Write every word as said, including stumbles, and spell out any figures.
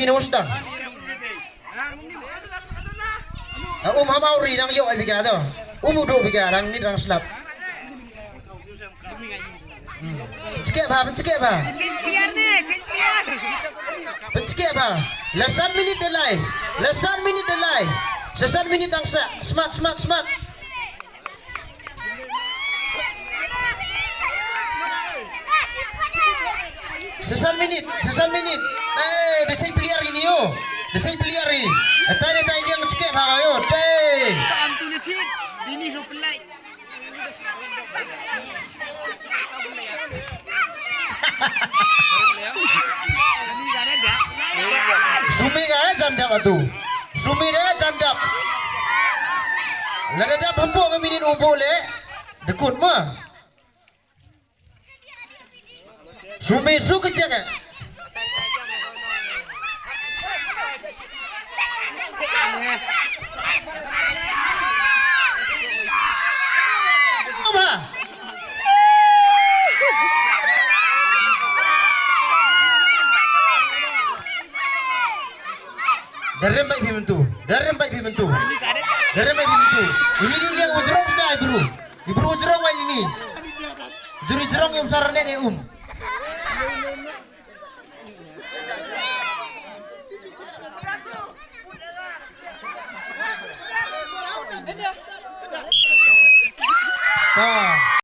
Ino sdang. Ah, um haba u ri dang ïoh ai bika to. Um u duh bika dang nit dang slap. Hmm. Pynskhem bha, pynskhem bha. Pynskhem bha. La san minit de lai. La san minit de lai. Sa san minit dang sa. Smat, smat, smat. Sa san minit, sa san minit. Eh, da seng player ini yo. Da seng player ini. Atai, atai, dia ngecekek bha yo. Tei. Sumi ka eh, jan dap atu. Sumi de jan dap. Lada dap hapoh ka minit u buh leh. Dekut ma. Sumi su ka jaka. Apa? Darem bai phi mentu. Darem bai phi mentu. Darem bai phi mentu. Ini ni ni ujrong sudah ibru. Ibru ujrong bai ini. Juri jrong yang besar ne ne um. Ta.